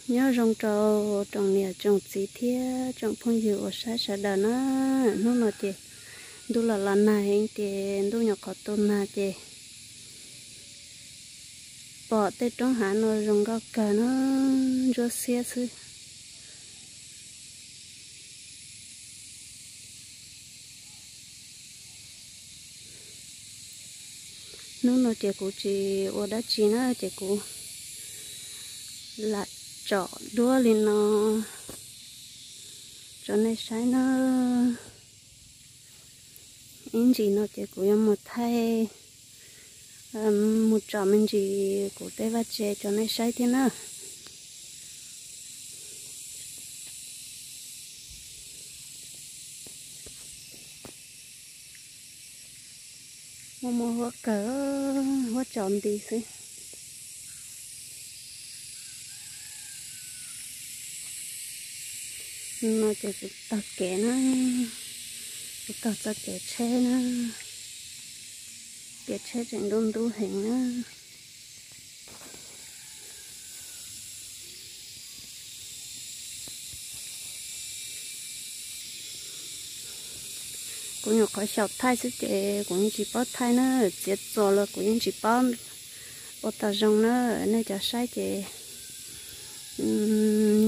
Nyob zoo rau tsoom niam tsoom txiv thiab tsoom phooj ywg uas saib sawv daws na. Hnub no ces ntuj los los nag heev ces ntuj nyuam qhuav tu nag ces pom tej roob hav no zoo nkauj kawg na, ntsuab xiab xwb. Hnub no ces kuv tsis ua dab tsi na ces kuv lam tsom duab li no rau nej saib na. Ib ntsis no ces kuv yuav mus thaij, mus tsom me ntsis kuv tej vaj tse rau nej saib thiab na. Muaj muaj huab kawg, huab tsaus nti xwb. No ces kuv taug kev na, kuv taug txoj kev tsheb na, kev tsheb tseem ntub ntub heev na. Kuv nyuam qhuav xyaum thaij xwb ces kuv yeej tsis paub thaij na, txiav txuas los kuv yeej tsis paub ua tau zoo na. Nej cov saib ces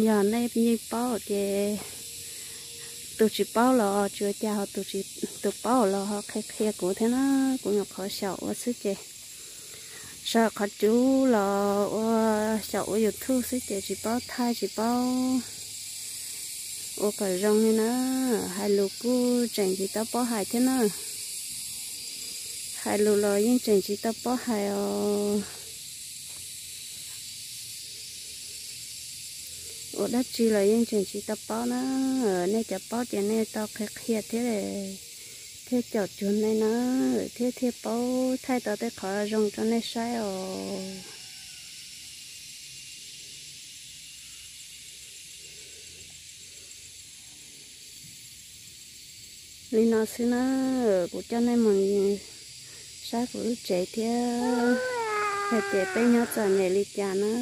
yog nej yeej paub ces tus tsis paub los tsis ua cas, ho tus paub los ho qhia qhia kuv thiab na. Kuv nyuam qhuav xyaum ua xwb ces sawv qhov cub los ua xyaum ua YouTube xwb ces tsis paub thaij tsis paub ua kom zoo li na. Hais lus kuj tseem tsis tau paub hais thiab na. Hais lus los yeej tseem tsis tau paub hais os. Ua dab tsi los yeej tseem tsis tau paub na. Nej cov paub ces nej tau qhia qhia thiab, thiaj caum cuag nej na, thiaj thiaj paub thaij tau tej qhov zoo rau nej saib os. Li no xwb na, kuv coj nej mus saib kuv lub tsev thiab hais tias peb nyob txom nyem li cas na.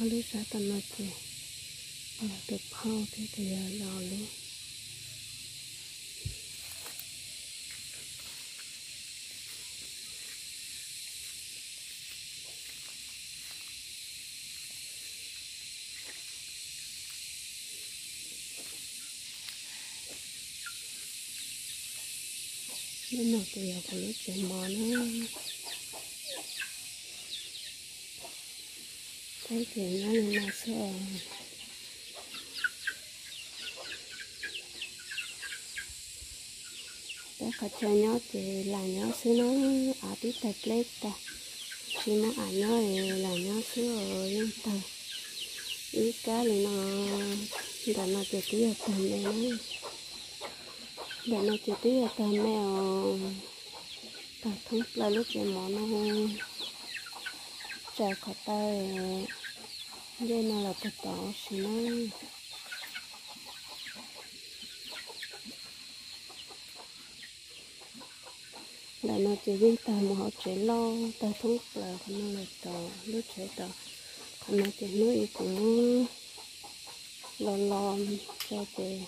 Ob lub sab tom no ces yog tus phauj thiab ces yog los lub. Lub no ces yog kuv lub tsev mov na. Peb ces nyob li no xwb os. Peb qhov chaw nyob ces lam nyob xwb na, av twb tawg pleb tag, tsis muaj av nyob es lam nyob xwb os, yeej tawg ib kab li no. Ntawm no ces twb yog tawg me na, ntawm no ces twb yog tawg me os, tawg thoob plaws lub tsev mov no, tsaws qhov taw ncej no los tawg tod ua si na. Ntawm no ces yeej tawg mus hauv tsev loj, tawg thoob plaws qhov no los tod, lub tsev tod. Qhov no ces hnub ib kuv muab los los tso ces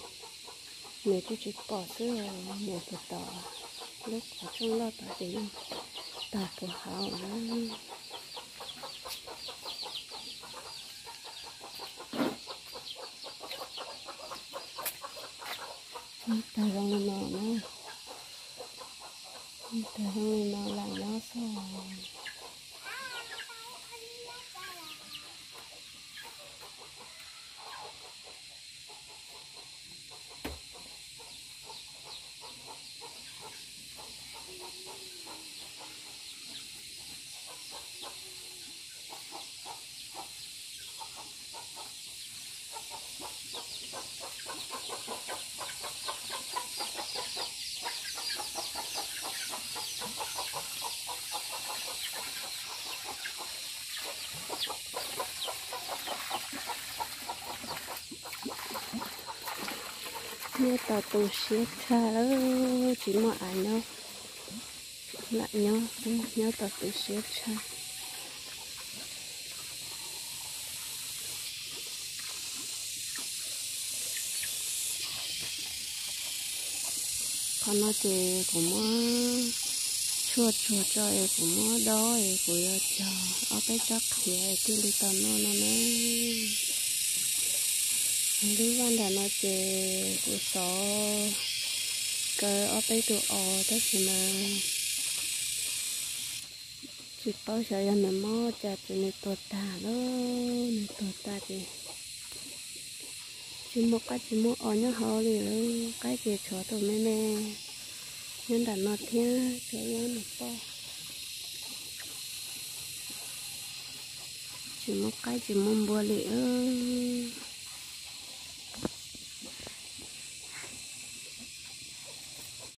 nws kuj tsis pom xwb, nws tawg tod, lub qhov rooj loj tod ces yeej tawg puv hauv na. Tawg zoo li no na, tawg zoo li no lam nyob xwb. Nyob tau tu siab tshaj lawm, tsis muaj av nyob. Lam nyob, nyob tom tsev siab tshaj. Qhov no ces kuv muab tshuaj tsuag tso es kuv muab dob es kuv yuav cog ob peb tsob qhiav es thiaj li tau noj no na. Lub vaj nram no ces kuv xov kaw ob peb tus os tab sis mas tsis paub xyov yog nws mob cas ces nws tuag tag lawm, nws tuag tag ces tsis muaj qaib tsis muaj os nyob hauv li lawm, qaib ces tshuav tus me me nyob nram no thiab tshuav ib ob niam poj, tsis muaj qaib tsis muaj npua li lawm.